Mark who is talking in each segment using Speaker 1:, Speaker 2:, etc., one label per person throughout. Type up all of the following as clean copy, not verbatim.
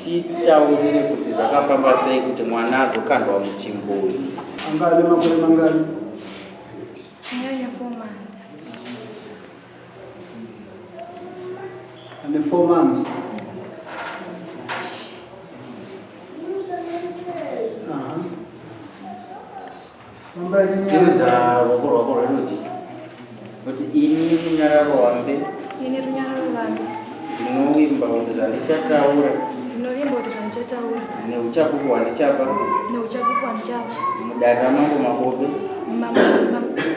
Speaker 1: Titaurire kuti zvakafamba sei kuti mwana azokandwa muchimbuzi.
Speaker 2: Anga ane makore mangani?
Speaker 3: Nyanya 4 months.
Speaker 2: Ane 4 months. Aha. Fambai nenyaya.
Speaker 1: Simudza ruoko rwako rwerudyi. Kuti ini runyararo wambe.
Speaker 3: Ini runyararo vambe.
Speaker 1: Ndinovimba kuti zvandichataura.
Speaker 3: Ndinovimba kuti zvandichataura.
Speaker 1: Neuchapupu hwandichapa.
Speaker 3: Neuchapupu hwandichapa.
Speaker 1: Mudare ramambo Makope.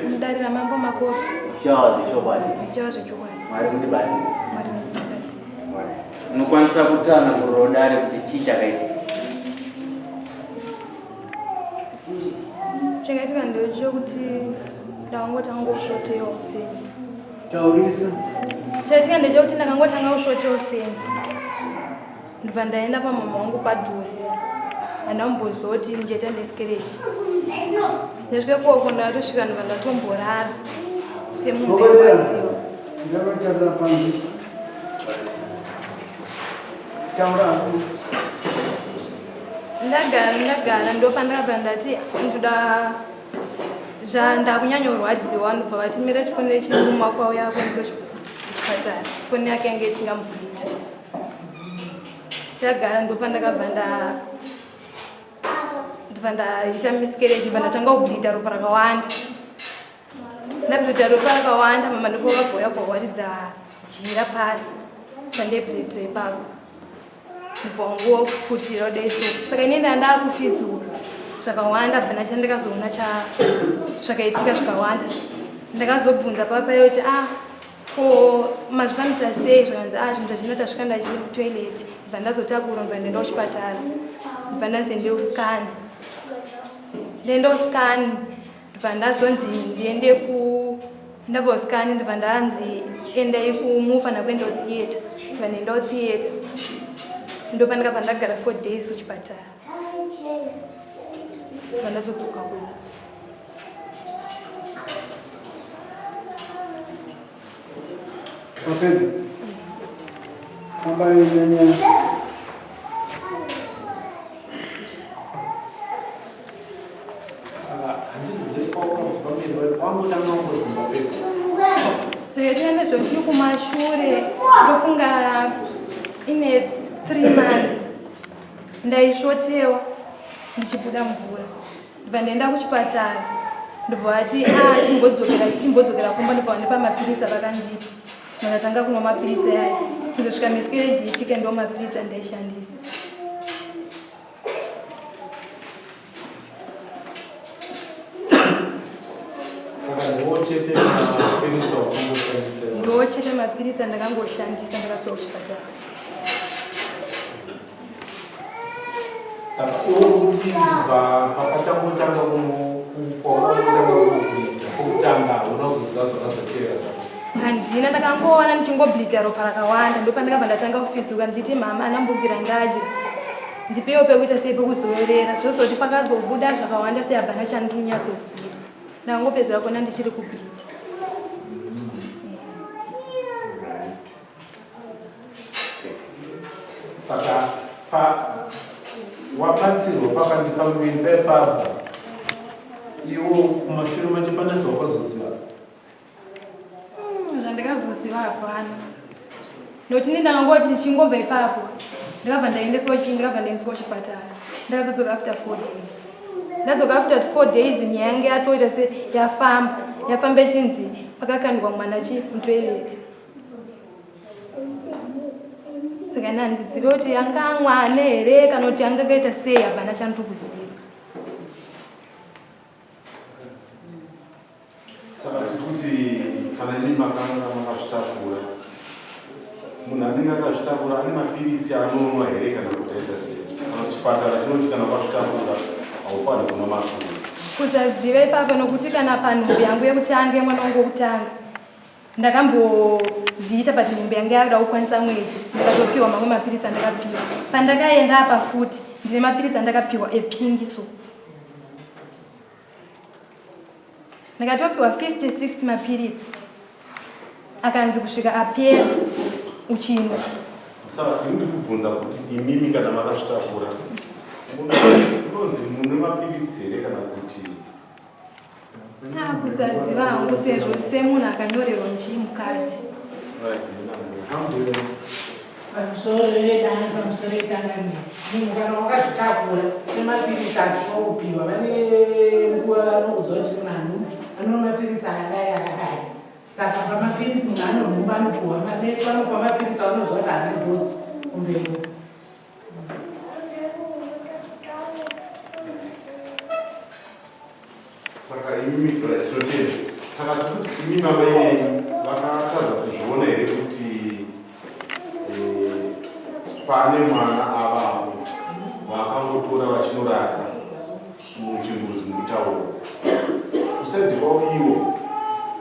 Speaker 3: Mudare ramambo Makope.
Speaker 1: Zvichava zvechokwadi.
Speaker 3: Zvichava zvechokwadi.
Speaker 1: Mwari mundibatsire.
Speaker 3: Mwari mundibatsire.
Speaker 1: Unokwanisa kutsanangurirawo dare kuti chii chakaitika.
Speaker 3: Chakaitika ndechekuti ndakangotanga kusvotewa usiku.
Speaker 2: Taurisa.
Speaker 3: Chaitika ndechekuti ndakangotanga kusvotewa usiku. Ndibva ndaenda pamama wangu padhuze. Handamboziva kuti ndichaita miscarriage. Ndasvika ikoko ndatosvika ndibva ndatomborara semunhu airwadziwa.
Speaker 2: Ndakataura panze. Taura hako.
Speaker 3: Ndagara ndagara ndopandakabva ndati ndoda zvandakunyanyorwadziwa ndobva vati mira tifonere chimurume wako auya akuendesa kuchipatara foni yake yange isingamboiti tagara ndopandakabva nda ndobva ndaita miscarriage ndobva ndatanga kubleeda ropa rakawanda ndableeda ropa rakawanda mama ndipo vabva uya bva jira pasi pandebleedira ipapo Mubvongo kuti rodeso saka ini ndanga ndakufizuka zvakawanda hapana chandakazoona cha zvakaitika zvakawanda ndakazobvunza papa yoti ah ko mazvifambisa sei zvakanzi ah zvinhu zvachino tasvika ndachitoilet ndibva ndazotakura ndibva ndaenda kuchipatara ndibva ndanzi ndiende kuscan ndiende kuscan ndibva ndazonzi ndiende ku ndabva kusikani ndibva ndanzi endai kumufanira kuenda kutheatre ndibva ndaenda kutheatre ndopandikabva ndagara four days kuchipatara ndibva ndazodzoka kuno
Speaker 2: Wapedza? Fambai nenyaya.
Speaker 3: Zvakaita nezvochiri kumashure ndofunga ine 3 months ndaisvotewa ndichibuda mvura ndobva ndaenda kuchipatara ndobva vati ah chimbodzokera chimbodzokera kumba ndobva vandipa mapiritsi avakandipa ndakatanga kunwa mapiritsi aya kuzosvika miscarriage iitike ndo mapiritsi andaishandisa ndo chete mapiritsi andakangoshandisa ndakapiwa kuchipatara
Speaker 4: Saka uri kuti kubva pakatangotanga kwawakutanga kuita kwokutanga hauna kuziva zvakazotevera zvako?
Speaker 3: Handina, ndakangoona ndichingobleeda ropa rakawanda ndopandakabva ndatanga kufizuka ndichiti mama anambobvira ndadya ndipewo pekuita sei pekuzororera zvozoti pakazobuda zvakawanda sei hapana chandinonyatsoziva ndakangopedzera kuona ndichiri kubleeda.
Speaker 4: Saka pa wabatsirwa pakanzi pamuviri pepabva iwo kumashure macho pane zvawakazoziva
Speaker 3: hmm, zvandikazoziva hapana nokuti ini ndakangoti ndichingobva ipapo ndakabva ndaendeswa chii ndakabva ndaendeswa kuchipatara ndakazodzoka after four days ndadzoka after four days nyaya yange yatoita se yafamba yafamba ichinzi pakakandwa mwana chi mutoilet saka ini handizive kuti anga amwane here kana kuti anga akaita sei hapana chandiri kuziva
Speaker 5: Saka tiri kuti kana imi makanga makazvitakura, munhu anenge akazvitakura ane mapiritsi aanonwa here kana kuti aita sei? Kana kuti chipatara chinoti kana wakazvitakura haufaniri kunwa mapiritsi?
Speaker 3: Kusaziva ipapa nokuti kana panhumbu yangu yekutanga yemwana wangu wekutanga ndakambozviita but nhumbu yange yakuda kukwanisa mwedzi ndakatopiwa mamwe mapiritsi andakapiwa pandakaenda apa futi ndine mapiritsi andakapiwa epingi so Ndakatopiwa 56 mapiritsi akanzi kusvika apera uchinwa.
Speaker 5: Saka ini ndiri kubvunza kuti imimi kana makazvitakura munonzi mune mapiritsi here kana kuti
Speaker 3: Kusaziva hangu sezvo semunhu akanyorerwa muchii mukati.
Speaker 6: Pamusoro vedani, pamusoro vetangamiri. Munhu kana wakazvitakura nemapiritsi atinopiwa, vane nguva vanokuudza kuti munhu anonwa mapiritsi akadai akadai. Saka pamapiritsi munhu anonhumba anopiwa manesi vanopiwa mapiritsi avanoziva kuti haana njodzi kumberi.
Speaker 5: Saka imimi tinotenda. Saka tikuti imi baba venyu vakatadza kuzviona here kuti eh, pane mwana avapo vakangotora vachinorasa muchimbuzi mutauro kusaidi kwavo ivo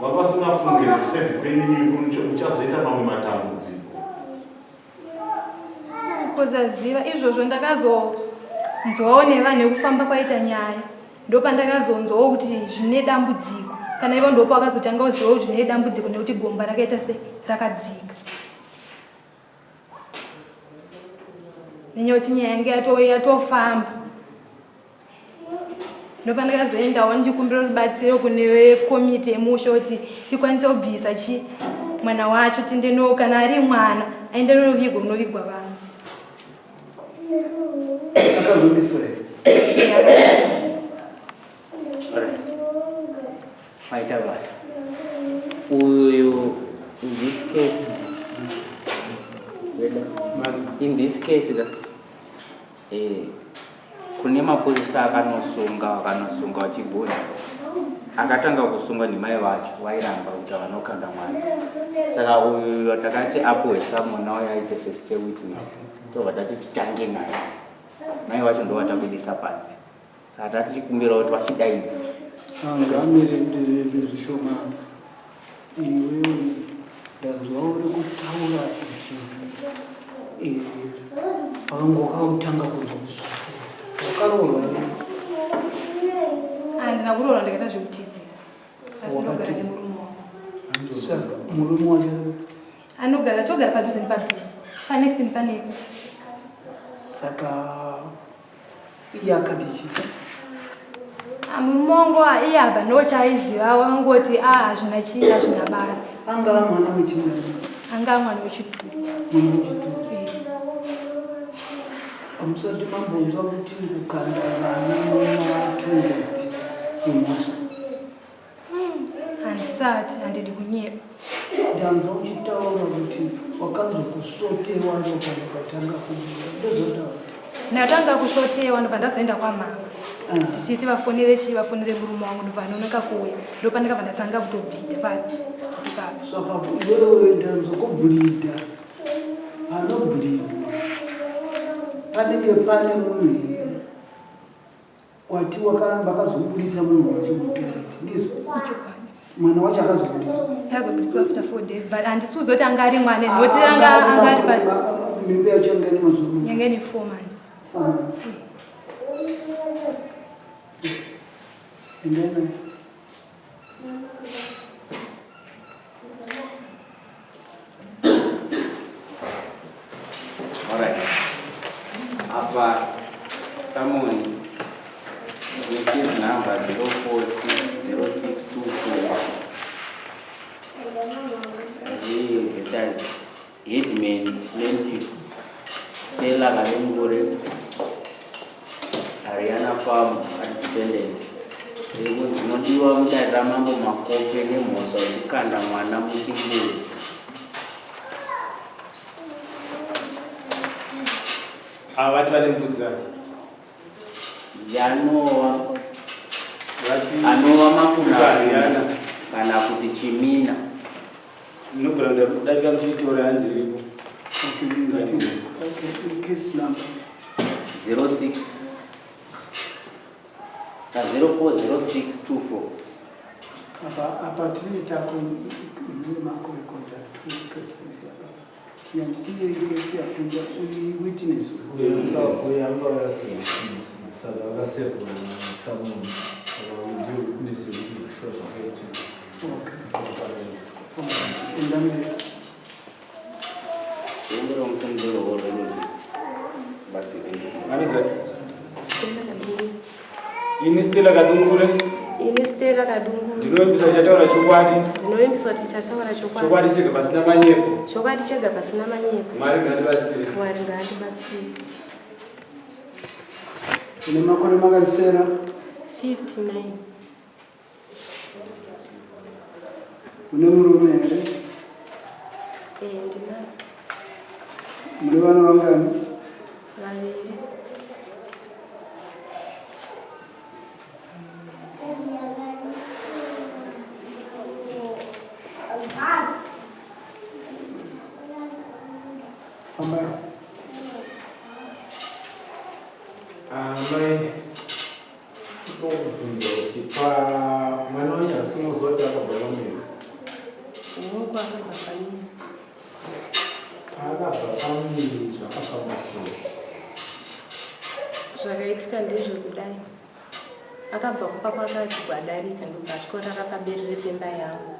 Speaker 5: vanga vasingafungire kusaidi kwenyu imi muchazoita mamwe matambudziko.
Speaker 3: Kusaziva izvozvo ndakazonzwawo nevanhu nekufamba kwaita nyaya ndopandakazonzwawo kuti zvine dambudziko kana ivo ndopo vakazotanga kuziva kuti zvine dambudziko nekuti gomba rakaita se rakadzika nenyaya kuti nyaya yange yatofamba Ndopandakazoendawo ndichikumbira rubatsiro kune komiti yemusha kuti tikwanise kubvisa chi mwana wacho tiende no kana ari mwana aende nonovigwa kunovigwa vanhu.
Speaker 2: Akazobiswa here?
Speaker 1: Alright. Maita basa. Uyu in this case in this case ka Eh, kune mapurisa akanosunga vakanosunga vachibvunza akatanga kusunga ndimai vacho vairamba kuti vanokanda mwana saka uyu takati apuwe samona uyo aite sewitness tobva tati titange naye mai vacho ndovatabudisa panze saka tatichikumbira kuti vachidaidza
Speaker 2: Ngamire zvishoma iwewe ndanzwa uri kutaura kuti eh, wakanga wakautanga kunzwa kuswata wakaroorwa here?
Speaker 3: Handina kuroorwa ndakaita zvekutizira asi ndogara nemurume wangu.
Speaker 2: Saka murume wacho ari kupi?
Speaker 3: Anogara togara padhuze nepadhuze panext nepanext.
Speaker 2: Saka Iye akati chii?
Speaker 3: Ah, murume wangu ah, iye apa ndochaiziva wangoti a ah, hazvina chii hazvina basa.
Speaker 2: Anga mwana wechingani?
Speaker 3: Anga mwana wechitu.
Speaker 2: Mwana wechitu. Eh. Hamusati mambonzwa kuti kukanda vana mumatoilet imhosva?
Speaker 3: Handisati, handidi kunyepa.
Speaker 2: Ndanzwa uchitaura kuti wakanzwa kusotewa ropa rikatanga kubuda. Ndozvotaura.
Speaker 3: Ndatanga kusvotewa ndobva ndazoenda kwamama
Speaker 2: Ah.
Speaker 3: ndichiti vafonere chii vafonere murume wangu ndobva anonoka kuuya ndopandakabva ndatanga kutobhidha papi ipapo.
Speaker 2: Saka iwewe ndanzwa kubleeda. Panobleedwa panenge pane munhu here? Wati wakaramba akazobudisa munhu wacho mutoilet ndizvo? Mwana wacho akazobudiswa.
Speaker 3: Akazobudiswa after 4 days but handisi kuzoti anga ari mwana nekuti anga anga ari pa
Speaker 2: mimba yacho yanga ine mazuva.
Speaker 3: Yanga ine 4 months.
Speaker 2: 4 months. And then
Speaker 1: Alright. Apa summon case number 040624. Besides, headman plaintiff Stella Kalengure Ariana Farm ari defendant. Riri zinodiwa mudare ramambo Makope nemhosva yekukanda mwana muchimbuzi.
Speaker 4: Ava vati vane mbudzi ava.
Speaker 1: Yanova
Speaker 4: Vati
Speaker 1: anova makuna
Speaker 4: Ariana.
Speaker 1: kana kuti chimina.
Speaker 4: Inogona kudarika muchiitora hanzi iripo.
Speaker 2: Okay, ngati okay, case number
Speaker 1: 06 ka 040624.
Speaker 2: Apa apa tine tako makurekodha two cases apa. Yanditiye kesi yapinda witness.
Speaker 7: Uyu anga auya sewitness saka akasevhwa nasamoni saka uyu ndiye witness yekuti zvishuwa zvakaitika.
Speaker 2: Okay. Okay. Endamira.
Speaker 4: Ini Stella Kadungure.
Speaker 8: Ini Stella Kadungure.
Speaker 4: Ndinovimbisa ndichataura chokwadi.
Speaker 8: Ndinovimbisa kuti ndichataura chokwadi.
Speaker 4: Chokwadi chega pasina manyepo.
Speaker 8: Chokwadi chega pasina manyepo.
Speaker 4: Mwari ngaandibatsire.
Speaker 8: Mwari ngaandibatsire.
Speaker 2: Une makore mangani Stella?
Speaker 8: 59.
Speaker 2: Une murume here?
Speaker 8: Eh, ndinaye.
Speaker 2: Mune vana vangani?
Speaker 8: Vaviri.
Speaker 2: Fambai.
Speaker 4: Amai, tinokubvunza kuti pa mwana wenyu asi munoziva kuti akabva pamuviri?
Speaker 8: Hongu, akabva pamuviri.
Speaker 4: Paakabva pamuviri zvakafamba sei?
Speaker 8: Zvakaitika ndezvekudai. Akabva kumba kwake achibva adarika ndobva asvikorara paberere pemba yangu.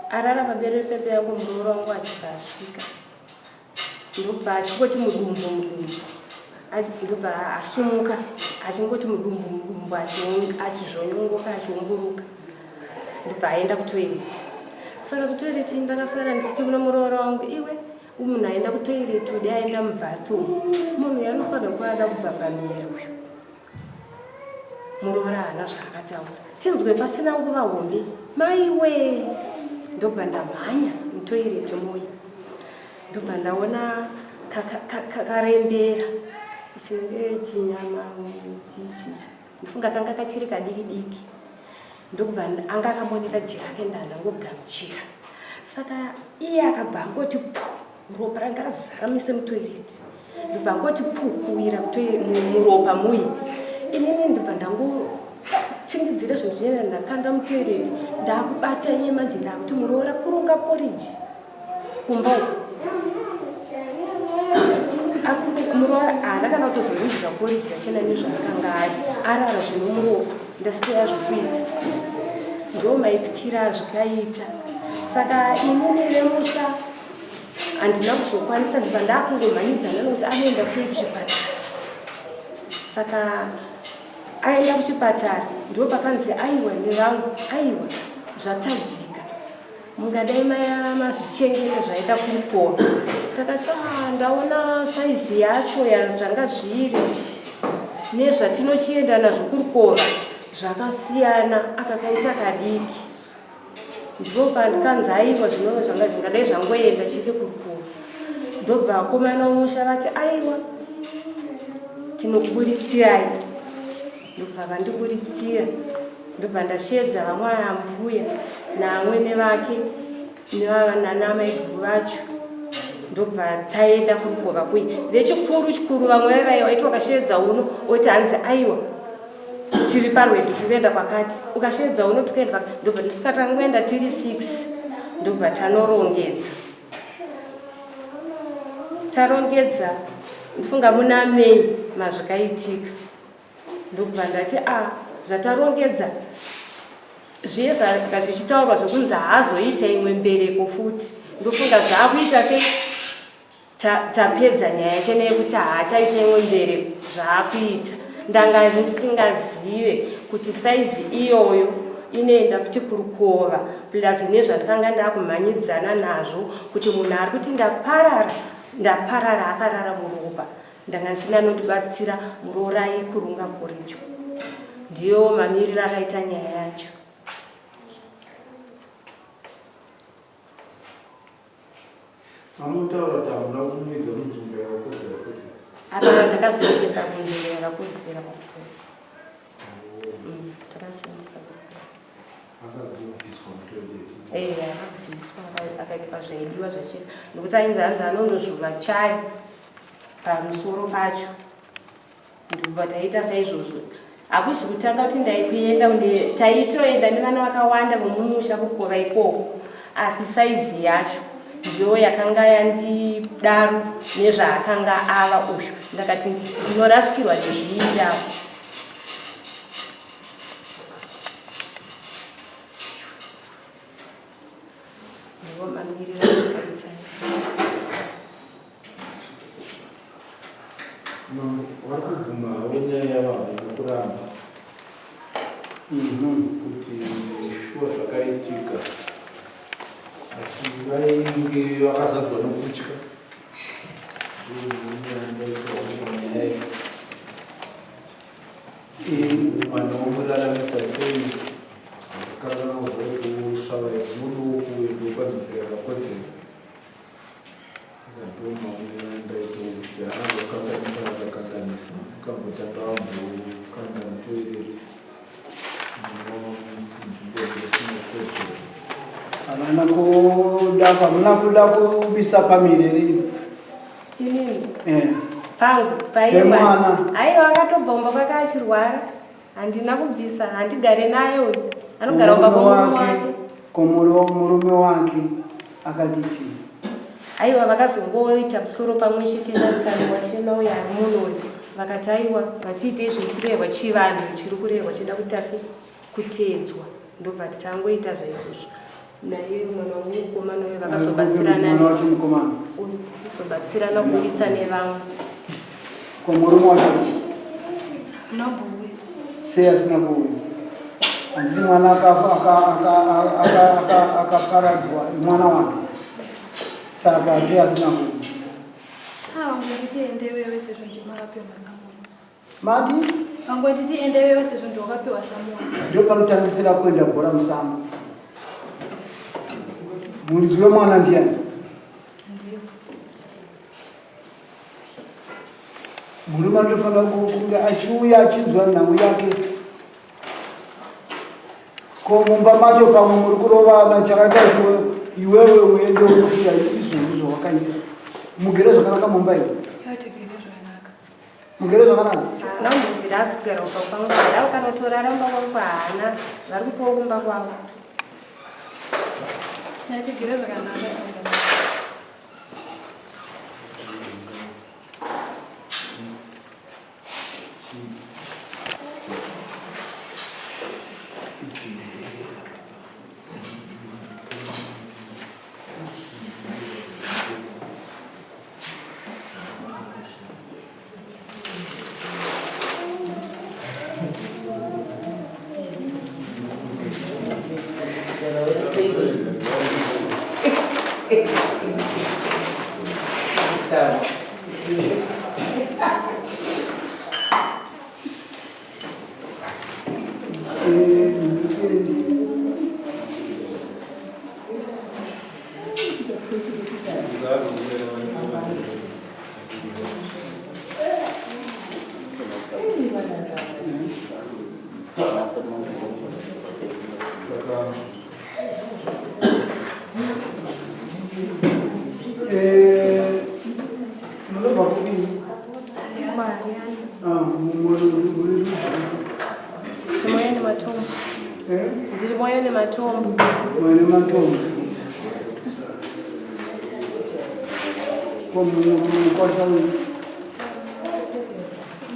Speaker 8: Arara paberere pemba yangu muroora wangu achibva asvika. Ndobva achingoti mudumbu mudumbu. Ndobva asumuka achingoti mudumbu mudumbu achizvonyongoka achiumburuka. Ndobva aenda kutoireti. Saka kutoireti ndakaswera ndichiti kuno muroora wangu iwe munhu aenda kutoireti udi aenda mubhatsi umu. Munhu uyu anofanira kuva ada kubva pamiri uyu. Muroora haana zvaakataura. Tinzwe pasina nguva hombe maiwe ndobva ndamhanya mutoireti muye. Ndobva ndaona kakarembera chinenge chinyama chichi ndofunga kanga kachiri kadiki diki ndokubva anga akamonera jira rake ndandangogamuchira saka iye akabva angoti pu ropa ranga razara mese mutoireti ndobva angoti pu kuwira muropa muye inini ndobva ndangochingidzira zvinhu zvinoenda ndakanda mutoireti ndakubata iye manje ndakuti muroora kurunga poriji kumba uko muroora haana kana kutozorudya poriji rachena nezvaakanga ari arara zvino muropa ndasiya zvekuita ndo maitikira azvikaita saka inini vemusha handina kuzokwanisa ndibva ndakungomhanyidzana nokuti anoenda sei kuchipatara saka aenda kuchipatara ndo pakanzi aiwa nevangu aiwa zvatadzika Mungadai mazvichengeta zvaita kurukova. Takati ah, ndaona saizi yacho yazvanga zviri nezvatinochienda nazvo kurukova zvakasiyana, aka kaita kadiki. Ndipo pandikanzi aiwa zvino zvanga zvingadai zvangoenda chete kurukova. Ndobva vakomana vomusha vati aiwa tinokuburitsirai. Ndobva vandiburitsira ndobva ndasheedza vamwe ambuya naamwene vake nanaamaiguru vacho ndobva taenda kurukova kuye vechikuru chikuru vamwe vaiva waiti wakasheedza uno oti hanzi aiwa tiri parwendo tiri kuenda kwakati ukasheedza uno tikuenda kwakati ndobva ndisika tangoenda tiri 6 ndobva tanorongedza tarongedza ndifunga muna May mazvikaitika ndokubva ndati a ah, zvatarongedza zviye zvanga zvichitaurwa zvekunzi haazoita imwe mbereko futi ndofunga zvaakuita se tapedza nyaya chene yekuti haachaita imwe mbereko zvaakuita ndanga ndisingazive kuti saizi iyoyo inoenda futi kurukova plus nezvandakanga ndakumhanyidzana nazvo kuti munhu ari kuti ndaparara ndaparara akarara muropa Ndanga ndisina anondibatsira muroora kurunga porridge. Ndiyo mamiriro akaita nyaya yacho.
Speaker 4: Vanotaura kuti hamuna kumuviga munzvimbo yakakodzera kuti.
Speaker 8: Apa takazoendesa kunzvimbo yakakodzera. Takazoendesa.
Speaker 4: Akabviswa mutoilet.
Speaker 8: Eh, akabviswa akaitwa zvaidiwa zvachena nokuti ainzi hanzi anondozvuva chai pamusoro pacho ndobva taita saizvozvo hakuzi kutanga kuti ndaikuenda taitoenda nevana vakawanda vomumusha kukova ikoko asi saizi yacho ndiyo yakanga yandidaro nezvaakanga ava uyu ndakati ndinorasikirwa nezviiri apo Ndiwo mamiriro azvakaita.
Speaker 7: Mambo vari kubvuma havo nyaya yavo havana kuramba kuti shuwa zvakaitika asi vainge vakazadzwa nokutya nyaya iyi mwana womuraramisa sei akakangana kuziva kuti usvava muduku uyu panzvimbo yakakodzera
Speaker 2: Havana kuda hamuna kuda kubisa pamire here?
Speaker 8: Inini
Speaker 2: Eh.
Speaker 8: pangu
Speaker 2: Pemwana.
Speaker 8: paiwa aiwa akatobva kumba kwake achirwara handina kubvisa handigare naye uyu anogara kumba kwomurume wake
Speaker 2: Murume wake akati chii?
Speaker 8: Aiwa vakazongoita musoro pamwe chete natsano wachena uyo ari muno uyu vakati aiwa ngatiitei zviri kurehwa chivanhu chiri kurehwa chida kuita se kuteedzwa ndobva tangoita zvaizvozvo naye mwana wangu mukomana uyo vakazobatsirana
Speaker 2: Mwana wacho mukomana.
Speaker 8: uyu kuzobatsirana kuburitsa nevamwe
Speaker 2: Ko murume wacho
Speaker 3: Unambouya.
Speaker 2: Sei asina kuuya? Handiti mwana akaparadzwa mwana wake. Saka sei asina kuuya?
Speaker 3: Ah, vangonditi ende wewe sezvo ndimi makapiwa samoni.
Speaker 2: Mati?
Speaker 3: Vangonditi ende wewe sezvo ndiwe wakapiwa samoni.
Speaker 2: Ndipo panotangisira kuenda bhora musango. Muridzi wemwana ndiani?
Speaker 3: Ndiyo.
Speaker 2: Murume anotofanira kunge achiuya achinzwa nhau yake. Ko mumba macho pamwe muri kurovana chakaita kuti iwewe uende unoita izvozvo zvawakaita. Mugere zvakanaka mumba iyi?
Speaker 3: Yatigere zvakanaka.
Speaker 2: Mugere zvakanaka?
Speaker 8: Haana azogara kumba kwangu haana ukanotorara kumba kwangu haana vari kupiwa kumba kwavo.
Speaker 3: Yatigere zvakanaka changamire.
Speaker 2: Munobva kudii? Ah, muri
Speaker 8: Moyo nematombo.
Speaker 2: Eh?
Speaker 8: Ndiri moyo nematombo.
Speaker 2: Moyo nematombo. Ko mukwasha uyu?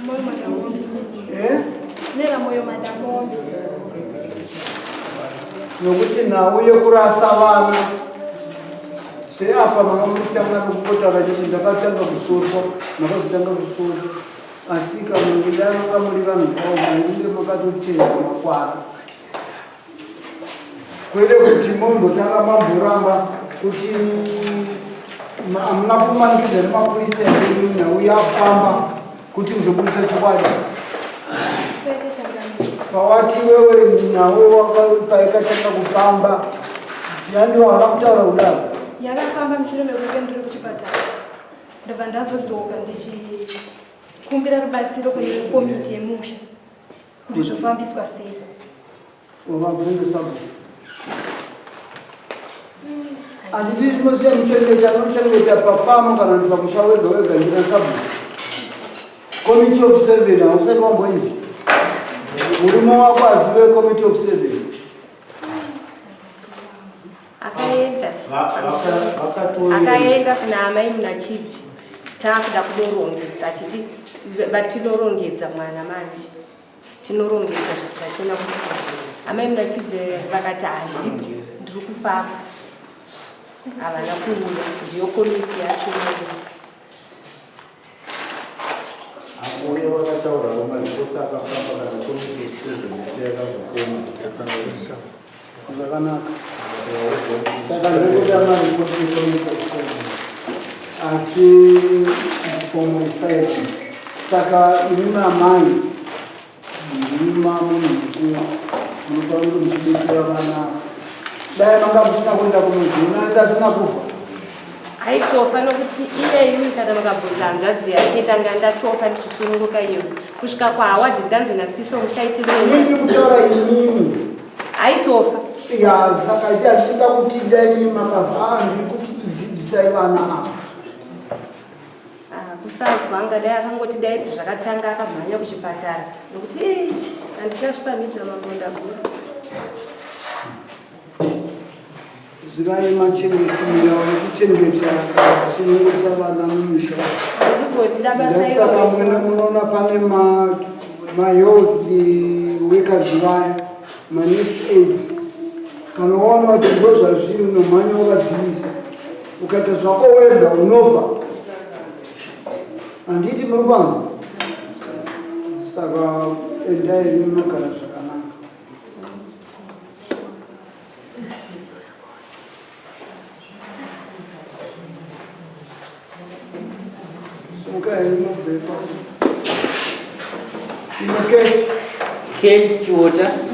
Speaker 3: Moyo madamombe.
Speaker 2: Eh?
Speaker 3: Nera moyo madamombe.
Speaker 2: Nokuti nhau yekurasa vana seapa manga mutanga nokungotaura chete ndakatanga kusotwa ndakazotanga kusotwa asi kana dai manga muri vanhu kwavo mainge makatotenda makwara kwete kuti mombotanga mamboramba kuti hamuna kumanikidza nemapurisa here nhau yafamba kuti muzobudisa chokwadi
Speaker 3: Kwete changamire.
Speaker 2: pawati wewe nhau paikatanga kufamba yandiwa hauna kutaura kudaro
Speaker 3: Yakafamba mushure mekunge ndiri kuchipatara. Ndobva ndazodzoka ndichikumbira rubatsiro kune komiti yemusha kuti zvofambiswa sei.
Speaker 2: Wavabvunza sabhuku. Handiti tinosiya muchengeta anochengeta pafamu kana kuti pamusha wega wega ndina sabhuku. Committee of seven hausati wamboizwa. Murume wako azive committee of seven.
Speaker 8: Akaenda akaenda kuna amai muna Chibvi taakuda kunorongedza achiti vatinorongedza mwana manje tinorongedza zvatachena kuti amai muna Chibvi vakati handipo ndiri kufamba havana kuuya ndiyo komiti yacho iyoyo.
Speaker 7: Uye vakataurawo maripotsi akafamba kana komiti yesezvemiti yakazokoma
Speaker 2: Yatsanangurisa zvakanaka. Saka ndikuda maripoti ekomiti yesezvemiti asi fomu 5 saka imi mamai ndimi mamunhu mukuru munofanira kuti muchibetsera vana dai manga musina kuenda kunoziona ndasina kufa
Speaker 8: aitofa nokuti iyeyu kana makabvunza hanzvadzi yake ndanga ndatofa ndichisununguka iyeyu kusvika kwahawadhi ndanzi nathiso musaitiinini
Speaker 2: kutaura inini
Speaker 8: aitofa
Speaker 2: ya saka iti handisida kuti dai makafa ah, ndiri kuti dzidzisai vana ava
Speaker 8: ah, kusadzwa angadai akangoti dai zvakatanga akamhanya kuchipatara nokuti handichazvipamhidza mambo ndagura
Speaker 2: Zivai machengetero ekuchengeta kusunungutsa vana mumisha. Ndasaka munoona pane mahealth workers vaya manurse aids kana waona kuti ndo zvazviri unomhanya wakazivisa ukaita zvako wega unofa handiti muri kwangu saka endai munogara zvakanaka
Speaker 1: Kent Chiwota.